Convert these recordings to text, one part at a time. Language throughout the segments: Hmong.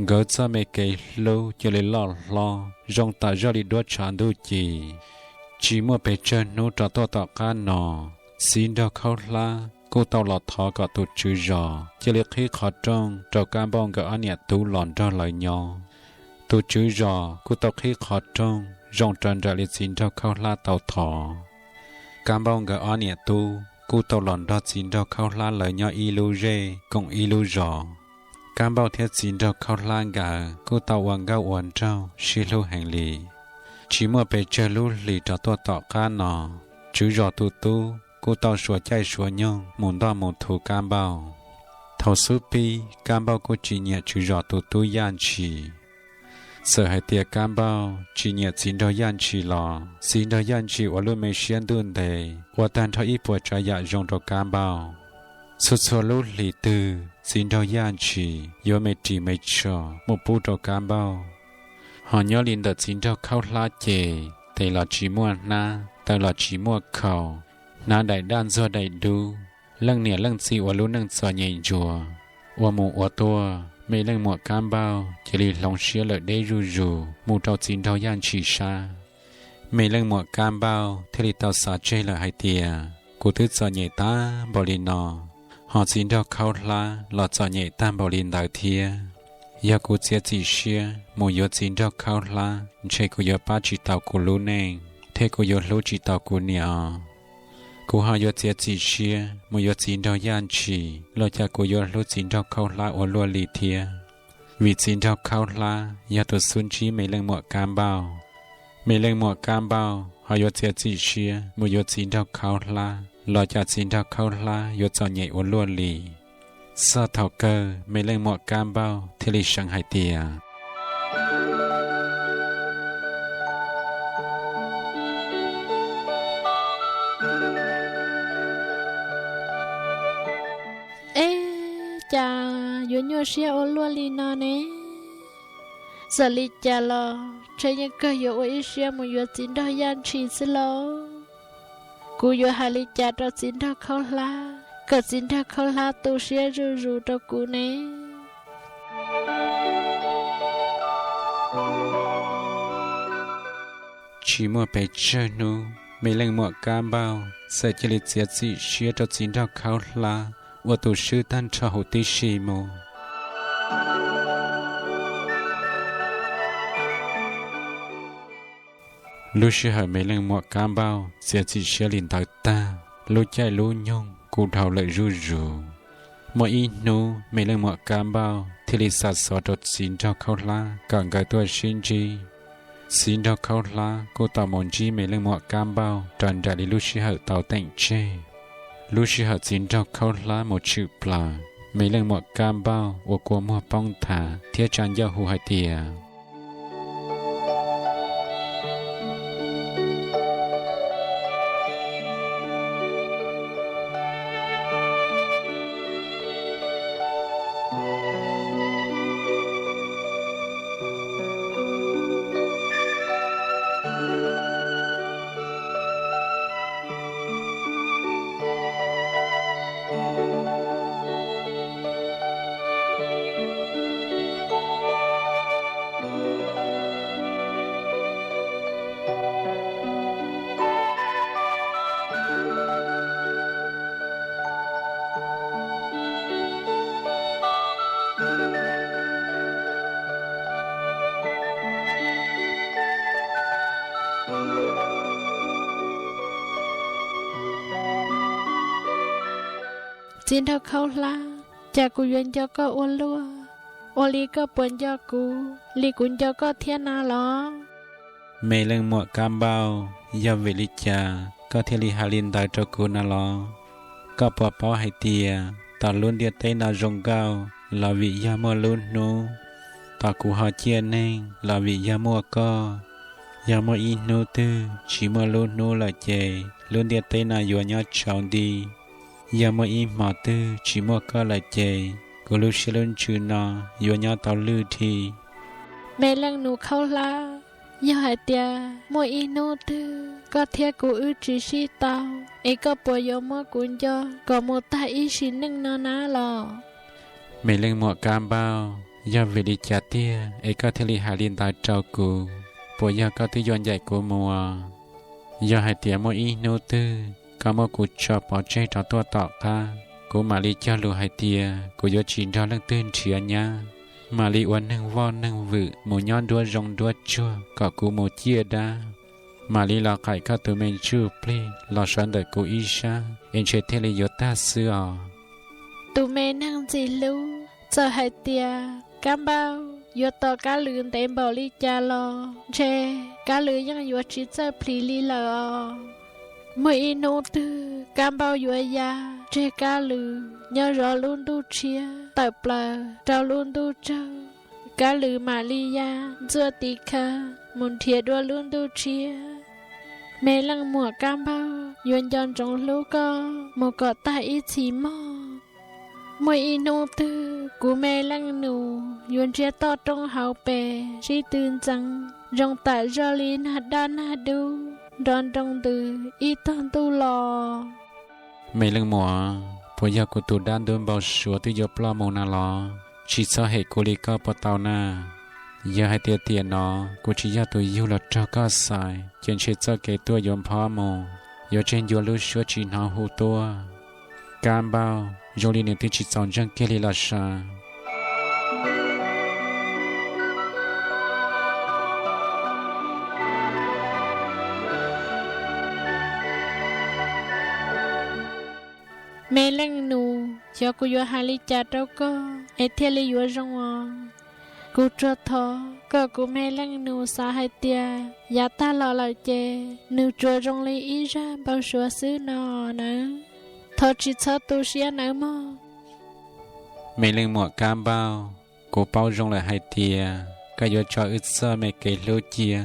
Nkawd txoj me kev hlub cia li loj hlob zoo tam zoj li duab tshav ntuj ci. Tsis muaj pes tsawg hnub rov tuaj tom qab no, txiv nraug khaub hlab kuj tau los thov kom tus tswv zos cia li qhib qhov rooj rau Kab Npauj nkawd ob niam tub los nrog lawv nyob. Tus tswv zos kuj tau qhib qhov rooj zoo raws nraim li txiv nraug khaub hlab tau thov. Kab Npauj nkawd ob niam tub kuj tau los nrog txiv nraug khaub hlab lawv nyob ib lub zej koom ib lub zos. Kab Npauj thiab txiv nraug khaub hlab nkawd kuj tau ua nkauj ua nraug sib hlub heev li. Tsis muaj pes tsawg lub hlis rov tuaj tom qab no, tswv zos tus tub kuj tau suav caij suav nyoog mus ntoj mus thuv Kab Npauj. Thaum xub pib Kab Npauj kuj tsis nyiam tswv zos tus tub Yaj Ntshis. Txawm hais tias Kab Npauj tsis nyiam txiv nraug Yaj Ntshis los txiv nraug Yaj Ntshis ua lub me siab ntuj ntev ua tag nrho ib puas tsav yam zoo rau Kab Npauj. Txhua txhua lub hlis twg txiv nraug Yaj Ntshis yuav me ris me tsho mus pub rau Kab Npauj. Ho nyob li ntawm txiv nraug khaub hlab ces tes los tsis muaj hnab, taw los tsis muaj khau, hnav daim daj ntxuag daim dub, leej niam leej txiv ua lub neej txom nyem ntsuav. Ua mus ua tuaj, me leej muam Kab Npauj cia li hloov siab lawm deb zuj zus mus rau txiv nraug Yaj Ntshis sab. Me leej muam Kab Npauj thiaj li tau xav tseg lawm hais tias, kuv twb txom nyem tag npaum li no, ho txiv nraug khaub hlab los txom nyem tag npaum li ntawd thiab. Yog kuv txiav txim siab mus yuav txiv nraug khaub hlab ntshe kuv yuav pab tsis tau kuv lub neej thiab kuv yuav hlub tsis tau kuv niam os. Kuv ho yuav txiav txim siab mus yuav txiv nraug Yaj Ntshis los cas kuv yuav hlub txiv nraug khaub hlab ua luaj li thiab. Vim txiv nraug khaub hlab yog tus xub ntsib me leej muam Kab Npauj. Me leej muam Kab Npauj ho yuav txiav txim siab mus yuav txiv nraug khaub hlab los cas txiv nraug khaub hlab yuav txom nyem ua luaj li. Txog thaum kawg me leej muam Kab Npauj thiaj li seev hais tias, Eb, cas yuav nyuaj siab ua luaj li no ne? Txawm li cas los ntshe yeej kawg yuav ua ib siab mus yuav txiv nraug Yaj Ntshis xwb lauj. Kuv yuav hais li cas rau txiv nraug khaub hlab kom txiv nraug khaub hlab tu siab zuj zus rau kuv ne? Tsis muaj pes tsawg hnub me leej muam Kab Npauj txawm cia li txiav txim siab rau txiv nraug khaub hlab ua tus swb tag nrho huv tib si mus. Lub sij hawm me leej muam Kab Npauj txiav txim siab li ntawd tag, lub caij lub nyoog kuj dhau lawm zuj zus. Muaj ib hnub me leej muam Kab Npauj thiaj li xa xov rau txiv nraug khaub hlab kom nkawd tuaj sib ntsib. Txiv nraug khaub hlab kuj tau mus ntsib me leej muam Kab Npauj raws nraim li lub sij hawm tau teem tseg. Lub sij hawm txiv nraug khaub hlab mus tshwm plaws, me leej muam Kab Npauj ua kua muag poob nthav thiab tsa ncauj hu hais tias, Txiv nraug khaub hlab, cas kuv yuav nco koj ua luaj, ua li koj puas nco kuv li kuv nco koj thiab na los? Me leej muam Kab Npauj, yog vim li cas koj thiaj li hais li ntawd rau kuv na los? Koj puas paub hais tias tau lub ntiaj teb no zoo nkauj los vim yog muaj lub hnub, tau kuv ho ciaj neeg los vim yog muaj koj. Yog muaj ib hnub twg tsis muaj lub hnub lawm ces lub ntiaj teb no yuav nyob tsaus nti. Yog muaj ib hmo twg tsis muaj koj lawm ces kuv lub siab lub ntsws no yuav nyob tau lwj dhi. Me leej nus khaub hlab, yog hais tias muaj ib hnub twg koj thiab kuv wb tsis sib tau, es koj puas yuav muab kuv nco kom mus tag ib sim neej no na los? Me leej muam Kab Npauj, Yog vim li cas tiag es koj thiaj li hais li ntawd rau kuv? Puas yog koj twb yuav ncaim kuv mus? Yog hais tias muaj ib hnub twg koj muab kuv tso pov tseg rov tuaj tom qab, kuv mam li cog lus hais tias kuv yuav tsis nrog leej twg nrhiav nyab, mam li ua neeg voj neeg vwm mus nyob nruab zoov nruab tsuag kom kuv mus ciaj dab, mam li los qaim koj tus me ntsuj plig los sawv ntawm kuv ib sab es ntshe thiaj li yuav tag xwb os. Tus me neeg ntxim hlub, txawm hais tias Kab Npauj yuav tos Kab Lwm ntev npaum li cas los ntshe Kab Lwm yeej yuav tsis txawj plhis li lawm os. Muaj ib hnub twg Kab Npauj yuav ya tseg Kab Lwm nyob zov lub ntuj tshiab tawm plaws rau lub ntuj tsaug, Kab Lwm mam li ya ntxuaj tiv khawv mus nrhiav dua lub ntuj tshiab. Me leej muam Kab Npauj yuav nco ntsoov hlub koj mus kom tag ib txhis mog. Muaj ib hnub twg kuv me leej nus yuav ntsiag toj roob hauv pes sib tw ntxeev zoo tam zoj li nag dab nag dub nrov nroo ntws ib tog ntuj los. Me leej muam, puas yog kuv tus dab ntub npau suav twb yuav ploj mus na los? Tsis txhob hem kuv li koj puas tau na. Yog hais tias tiam no kuv tsis yog tus yug los raug koj xaiv ces ntshe txoj kev tuaj yuav nphob mus, yuav tseg ncua lub suab tsis hnov hu tuaj. Kab Npauj zoo li nws twb tsis txaus ntseeg kiag li los sav. Me leej nus, xyov kuv yuav hais li cas rau koj es thiaj li yuav zoo os. Kuv tsuas thov kom kuv me leej nus xav hais tias yav tag los lawm ces nws tsuas zoo li ib zaj npau suav xwb no nawb. Thov tsis txhob tu siab nawb mog. Me leej muam Kab Npauj, kuv paub zoo lawm hais tias koj yuav tso wb txoj me kev hlub cia.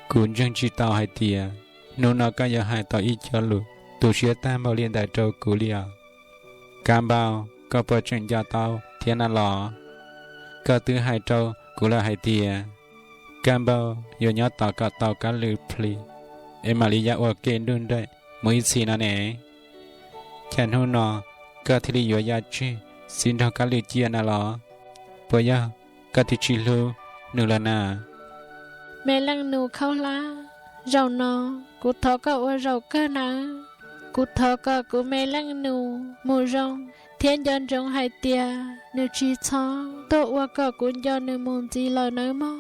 Kuv ntseeg tsis tau hais tias hnub no koj yuav hais tau ib co lus tu siab tag npaum li ntawd rau kuv li os. Kab Npauj, koj puas tseem nco tau thiab na los? Koj twb hais rau kuv lawm hais tias Kab Npauj yuav nyob tos kom tau Kab Lwm plhis es mam li ya ua ke nruj nraim mus ib txhis no ne. Cas hnub no koj thiaj li yuav ya tseg txij nrog Kab Lwm cia na los? Puas yog koj twb tsis hlub nws lawm na? Me leej nus khaub hlab, zaum no kuv thov koj ua zaum kawg nawb. Kuv thov kom kuv me leej nus mus zoo thiab nco ntsoov hais tias nws tsis txhob tuaj ua kom kuv nco nws mus ntxiv lawm nawb mog.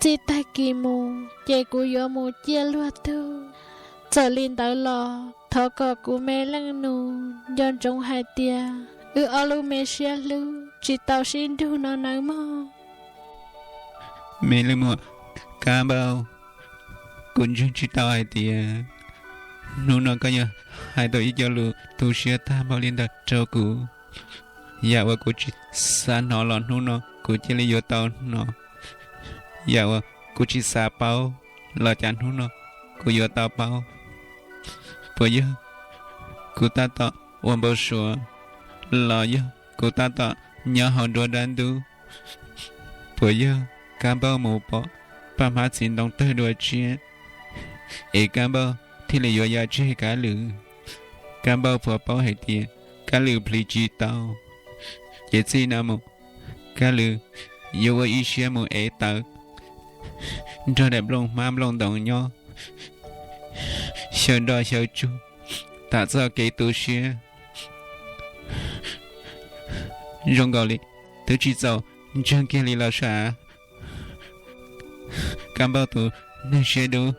Txij tag kis mus ces kuv yuav mus ciaj luag tug. Txawm li ntawd los thov kom kuv me leej nus nco ntsoov hais tias wb ob lub me siab hlub tsis tau sib nrug no nawb mog. Me leej muam Kab Npauj, kuv ntseeg tsis tau hais tias hnub no koj yuav hais tau ib co lus tu siab tag npaum li ntawd rau kuv. Yam uas kuv tsis xav hnov los hnub no kuv cia li yuav tau hnov. Yam uas kuv tsis xav paub los cas hnub no kuv yuav tau paub. Puas yog kuv tab tom ua npau suav los yog kuv tab tom nyob hauv nruab dab ntub? Puas yog Kab Npauj mus pom paj hmab txiv ntoo tawg dua tshiab es Kab Npauj thiaj li yuav ya tseg Kab Lwm? Kab Npauj puas paub hais tias Kab Lwm plhis tsis tau, ces txij no mus Kab Lwm yuav ua ib siab mus ev taws nrog daim nplooj hmab nplooj ntoo nyob xyaw nroj xyaw tsuag tham txoj kev tu siab zoo nkaus li twb tsis txaus ntseeg kiag li los sav. Kab Npauj tus neeg siab dub,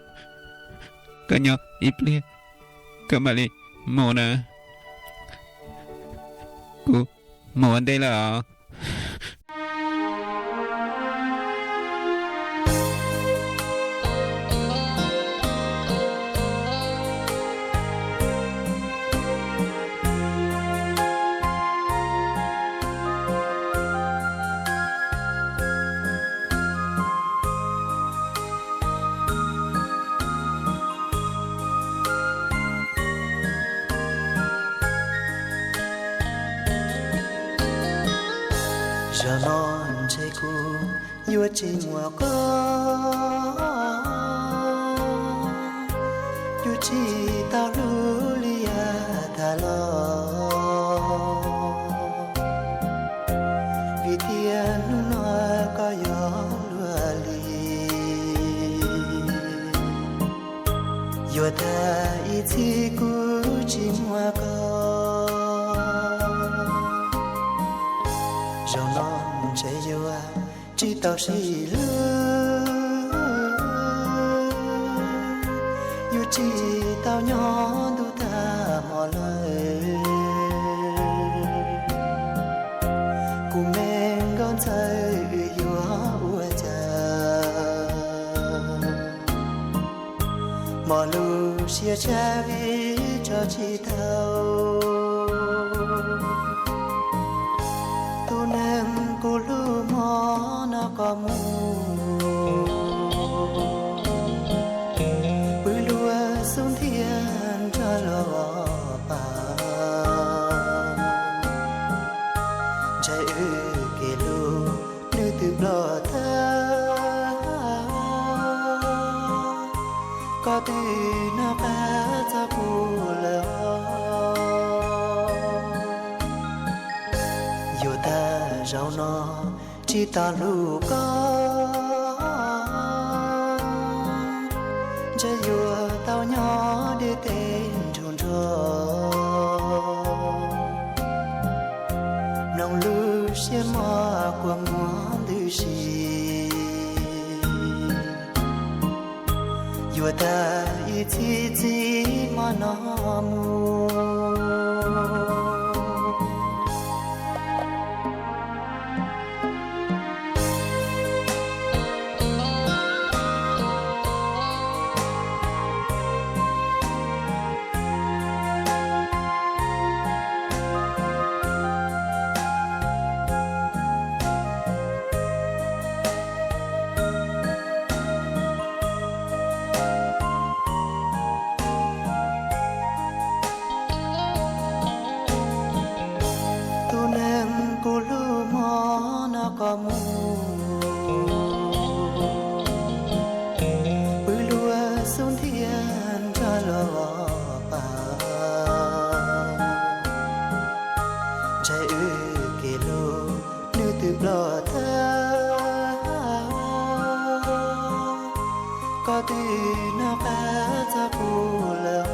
koj nyob ib pliag koj mam li mus na. Kuv mus ua ntej lawm os. Zaum no ntshe kuv yuav tsis muaj koj, yuav tsis tau hlub li yav tas los. Vim tias Yuav tag ib txhis kuv tsis muaj koj, zaum no ntshe yuav tsis tau sib hlub, yuav tsis tau nyob ntuj tag hmo lawm. Kuv me nkauj ntxawm, wb yuav ua cas? Mos lub siab tshaj vim tso tsis tau tus neeg kuv hlub hmo no koj mus, pw luag xub ntiag nrog luag pam. Ntshai wb kev hlub nws twb ploj tag, koj twb noj qab txog kuv lawm. Yuav tag zaum no tsis tau hlub koj, ntshe yuav tau nyob deb tes nrug nrog. Mloog lub siab mos kua muag ntws si, yuav tag ib txhis txij hmo no mus. Tus neeg kuv hlub hmo no koj mus, pw luag xub ntiag nrog luag pam. Ntshai wb kev hlub nws twb ploj tag, koj twb noj qab txog kuv lawm.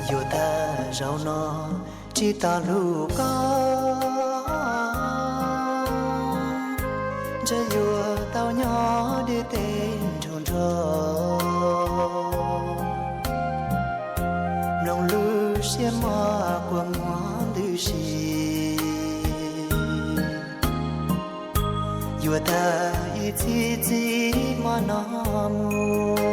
Yuav tag zaum no tsis tau hlub koj, ntshe yuav tau nyob deb tes nrug nrog. Mloog lub siab mos kua muag ntws si, yuav tag ib txhis txij hmo no mus.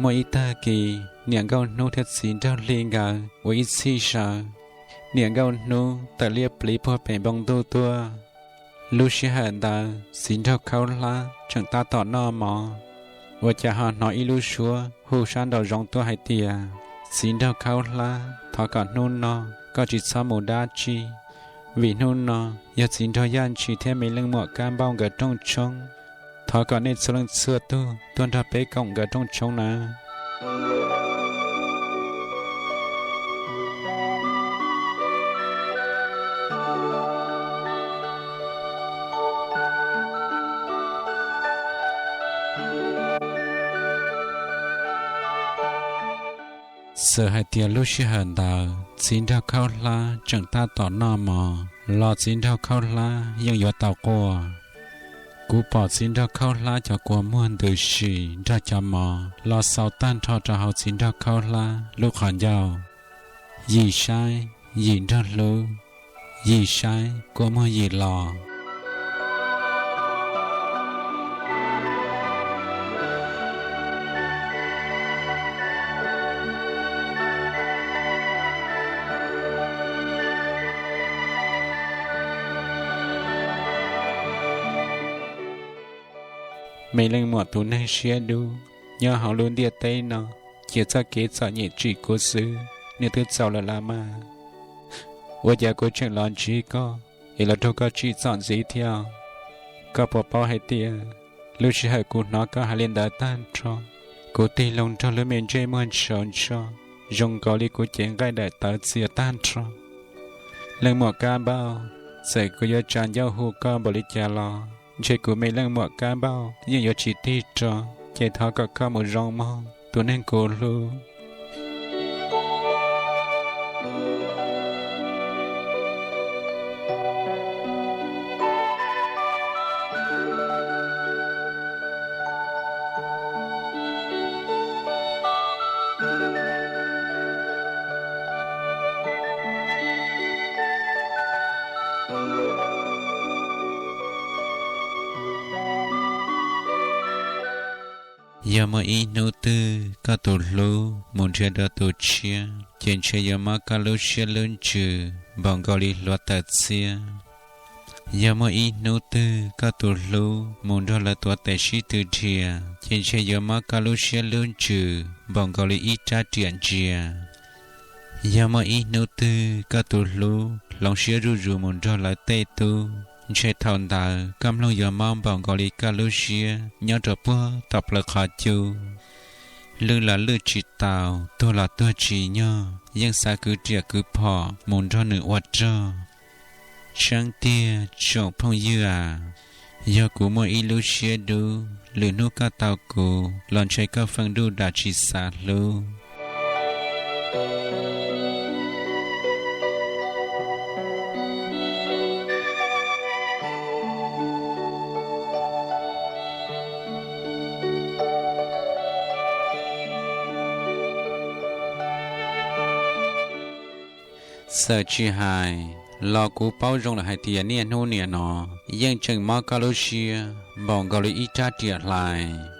Muaj ib tag kis niam nkauj hnub thiab txiv nraug hli nkawd ua ib txhij sawv. Niam nkauj hnub tawm liab pliv puag pem npoo ntuj tuaj. Lub sij hawm ntawd txiv nraug khaub hlab tseem tab tom noj mov, ua cas ho hnov ib lub suab hu sab nraum zoov tuaj hais tias, txiv nraug khaub hlab, thov kom hnub no koj tsis txhob mus dab tsi, vim hnub no yog txiv nraug Yaj Ntshis thiab me leej muam Kab Npauj nkawd rooj tshoob. Thov kom nej txhua leej txhua tug tuaj nrog peb koom nkawd rooj tshoob nawb. Txawm hais tias lub sij hawm ntawd txiv nraug khaub hlab tseem tab tom noj mov los txiv nraug khaub hlab yeej yuav tau quaj. Kuv pom txiv nraug khaub hlab cov kua muag ntws si nrog cov mov los xaus tag nrho rau hauv txiv nraug khaub hlab lub qhov ncauj. Yim saib, yim nraug hlub, yim saib kua muag yim los. Me leej muam tus neeg siab dub, nyob hauv lub ntiaj teb no, cia txoj kev txom nyem tsim kuv xwb, nws twb txaus lawm los mas. Ua cas kuv tseem los ntsib koj es los raug koj tsim txom ntxiv thiab? Koj puas paub hais tias lub sij hawm kuv hnov koj hais li ntawd tag nrho, kuv tig loo nrog lub me ntsej muag ntsaus ntso, zoo nkaus li kuv cev nqaij dawm tawv txias tag nrho. Leej muam Kab Npauj, txawm kuv yuav tsa ncauj hu koj npaum li cas los ntshe kuv me leej muam Kab Npauj yeej yuav tsis tig rov, ces thov kom koj mus zoo mog, tus neeg kuv hlub. Yog muaj ib hnub twg koj tus hlub mus nrhiav dua tus tshiab, ces ntshe yuav mob koj lub siab lub ntsws npaum nkaus li hluav taws txiab. Yog muaj ib hnub twg koj tus hlub mus nrog lawv tuav tes sib tw dhia, ces ntshe yuav mob koj lub siab lub ntsws npaum nkaus li ib rab riam ntsia. Yog muaj ib hnub twg koj tus hlub hloov siab zuj zus mus nrog lawv tej tub, ntshe thaum ntawd koj mloog yuav mob npaum nkaus li koj lub siab nyob rau puag tom plaws qhov cub. Lwj los lwj tsis tau, tuag los tuag tsis nyog, yeej xav kwv riam kwv phom mus nrog nws ua rog. Tseeb tiag tsoom phooj ywg a, yog kuv muaj ib lub siab dub, lwm hnub koj tau kuv los ntshe koj feem duj dam tsis xav hlub. Txawm tsis hais los kuv paub zoo lawm hais tias niaj hnub nim no yeej tseem mob koj lub siab npaum nkaus li ib rab riam hlais.